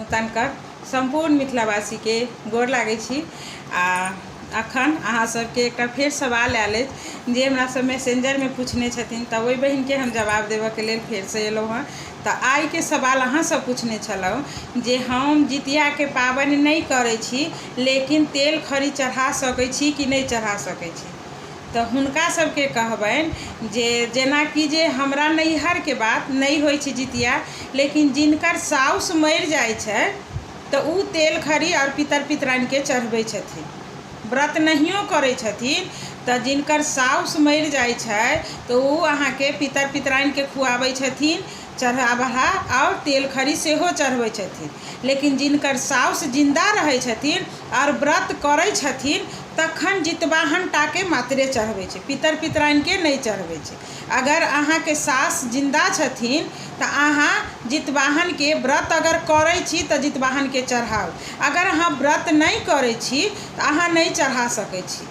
नूतन कर सम्पूर्ण मिथिलावासीके गोर लागै छी आ अखन अहाँ सबके एकटा फेर सवाल आयल अछि जे हमरा सब मैसेंजरमे पूछने छथिन तऽ ओहि बहिनके हम जवाब देबऽके लेल फेरसँ एलहुँ हँ। तऽ आइके सवाल अहाँ सब पूछने छलहुँ जे हम जितियाके पाबनि नहि करै छी, लेकिन तेल खरी चढ़ा सकै छी कि नहि चढ़ा सकै छी? तऽ हुनका सबके कहबनि जे जेनाकि जे हमरा नैहरके बात नहि होइ छै जितिया, लेकिन जिनकर साउस मरि जाइ छै तऽ ओ तेल खरी आओर पितर पितराइनके चढ़बै छथिन। व्रत नहियो करै छथिन तऽ जिनकर साउस मरि जाइ छै तऽ ओ अहाँके पितर पितराइनके खुआबै छथिन चढ़ा बढ़ा, आओर तेल खरी सेहो चढ़बै छथिन। लेकिन जिनकर साउस जिन्दा रहै छथिन आओर व्रत करै छथिन, तखन जितवाहन टाके मात्रे चढ़बै छै, पितर पितराइनके नहि चढ़बै छै। अगर अहाँके सास जिन्दा छथिन तऽ अहाँ जितवाहनके व्रत अगर करै छी तऽ जितवाहनके चढ़ाउ। अगर अहाँ व्रत नहि करै छी तऽ अहाँ नहि चढ़ा सकै छी।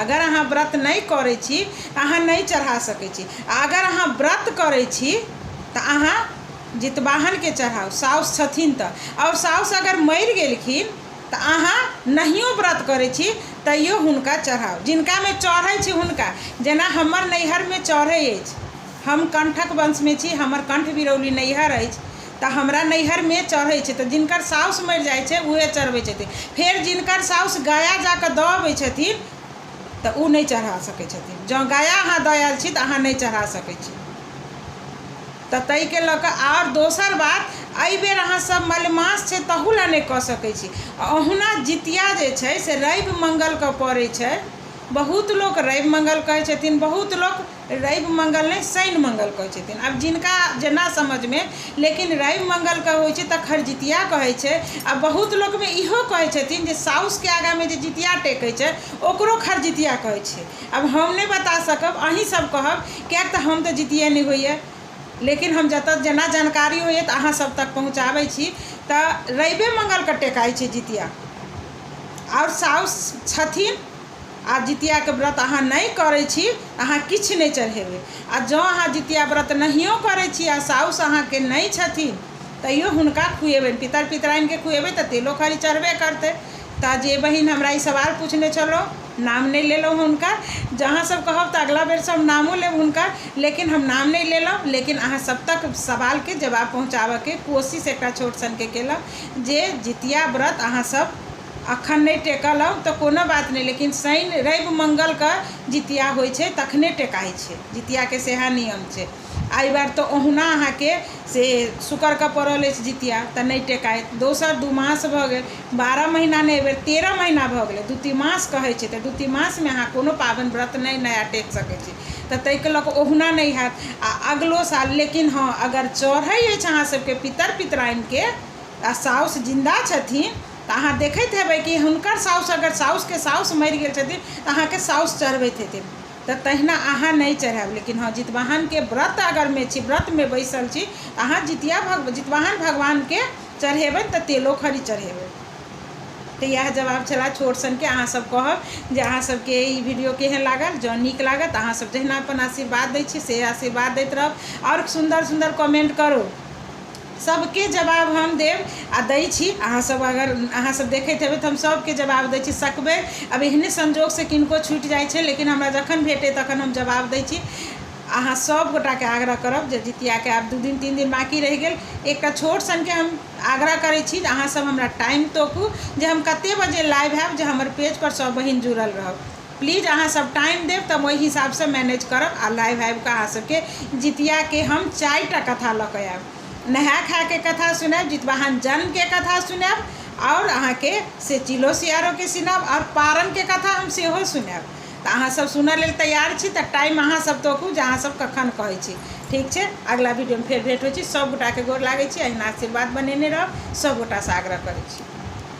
अगर अहाँ व्रत नहि करै छी तऽ अहाँ नहि चढ़ा सकै छी, आ अगर अहाँ व्रत करै छी तऽ अहाँ जितवाहनके चढ़ाउ, साउस छथिन तऽ। आओर साउस अगर मरि गेलखिन तऽ अहाँ नहियो व्रत करै छी तैयो हुनका चढ़ाउ, जिनकामे चढ़ै छै हुनका। जेना हमर नैहरमे चढ़ै अछि, हम कण्ठक वंशमे छी, हमर कण्ठ बिरौली नैहर अछि, तऽ हमरा नैहरमे चढ़ै छै तऽ जिनकर साउस मरि जाइ छै उएह चढ़बै छथिन। फेर जिनकर साउस गया जा कऽ दऽ अबै छथिन तऽ ओ नहि चढ़ा सकै छथिन। जँ गया अहाँ दऽ आयल छी तऽ अहाँ नहि चढ़ा सकै छी। तऽ ताहिके लऽ कऽ आओर दोसर बात, एहिबेर अहाँसभ मलमास छै तहू लए नहि कऽ सकै छी। आ ओहुना जितिया जे छै से रवि मङ्गलके पड़ै छै। बहुत लोक रवि मङ्गल कहै छथिन, बहुत लोक रवि मङ्गल नहि शनि मङ्गल कहै छथिन। आब जिनका जेना समझमे, लेकिन रवि मङ्गलके होइ छै तऽ खरजितिया कहै छै। आ बहुत लोकमे इहो कहै छथिन जे साउसके आगाँमे जे जितिया टेकै छै ओकरो खरजितिया कहै छै। आब हम नहि बता सकब, अहीँ सब कहब, किएक तऽ हम तऽ जितिये नहि होइए, लेकिन हम जतऽ जेना जानकारी होइए तऽ अहाँ सब तक पहुँचाबै छी। तऽ रविए मङ्गलके टेकाइ छै जितिया। आओर साउस छथिन आ जितियाके व्रत अहाँ नहि करै छी, अहाँ किछु नहि चढ़ेबै। आ जँ अहाँ जितिया व्रत नहियो करै छी आ साउस अहाँके नहि छथिन, तैयो हुनका खुएबनि, पितर पितराइनके खुएबै तऽ तेलो खरी चढ़बे करतै। तऽ जे बहिन हमरा ई सवाल पुछने छलहुँ, नाम नहि लेलहुँ हुनकर, जँ अहाँ सब कहब तऽ अगिला बेरसँ हम नामो लेब हुनकर, लेकिन हम नाम नहि लेलहुँ। लेकिन अहाँ सब तक सवालके जवाब पहुँचाबऽके कोशिश एकटा छोट सनके केलहुँ जे जितिया व्रत अहाँ सब अखन नहि टेकलहुँ तऽ कोनो बात नहि, लेकिन शनि रवि मङ्गलके जितिया होइ छै तखने टेकाइ छै। जितियाके सएह नियम छै। एहि बार तऽ ओहुना अहाँके से शुक्रके पड़ल अछि जितिया, तऽ नहि टेकाइत। दोसर 2 मास भऽ गेल, 12 महीना नहि, एहिबेर 13 महीना भऽ गेलै, द्वितीमास कहै छै। तऽ द्वितीमासमे अहाँ कोनो पाबनि व्रत नहि नया टेक सकै छी, तऽ ताहिके लऽ कऽ ओहुना नहि हैत। आ अगिलो साल लेकिन हँ, अगर चढ़ै अछि अहाँ सबके पितर पितराइनके आ साउस जिन्दा छथिन तऽ अहाँ देखैत हेबै कि हुनकर साउस, अगर साउसके साउस मरि गेल छथिन तऽ अहाँके साउस चढ़बैत हेथिन, तऽ तहिना अहाँ नहि चढ़ायब। लेकिन हँ, जितवाहनके व्रत अगरमे छी, व्रतमे बैसल छी, तऽ अहाँ जितिया भग जितवाहन भगवानके चढ़ेबनि तऽ तेलो खरी चढ़ेबै। तऽ इएह जवाब छलए छोट सनके। अहाँसभ कहब जे अहाँ सबके ई वीडियो केहन लागल। जँ नीक लागत, अहाँ सब जहिना अपन आशीर्वाद दै छी से आशीर्वाद दैत रहब, आओर सुन्दर सुन्दर कमेंट करू। सबके जवाब हम देब आ दै छी। अहाँसब अगर अहाँसब देखैत हेबै तऽ हम सबके जवाब दै छी सकबै। आब एहने संजोगसँ किनको छुटि जाइ छै, लेकिन हमरा जखन भेटै तखन हम जवाब दै छी। अहाँ सब गोटाके आग्रह करब जे जितियाके आब 2 दिन 3 दिन बाँकी रहि गेल। एकटा छोट सनके हम आग्रह करै छी जे अहाँसब हमरा टाइम तोकू जे हम कते बजे लाइव हैब, जे हमर पेजपर सब बहिन जुड़ल रहब। प्लीज अहाँ सब टाइम देब तऽ हम ओहि हिसाबसँ मैनेज करब आ लाइव आबि कऽ अहाँ सबके जितियाके हम 4टा कथा लऽ कऽ आयब। नहाय खायके कथा सुनायब, जितवाहन जन्मके कथा सुनायब, आओर अहाँके से चिलो सियारोके सुनायब, आओर पारनके कथा हम सेहो सुनायब। तऽ अहाँ सब सुनऽ लेल तैयार छी तऽ टाइम अहाँ सब तोकू जे अहाँ सब कखन कहै छी। ठीक छै, अगिला वीडियोमे फेर भेँट होइ छी। सब गोटाके गोर लागै छी, अहिना आशीर्वाद बनेने रहब, सब गोटासँ आग्रह करै छी।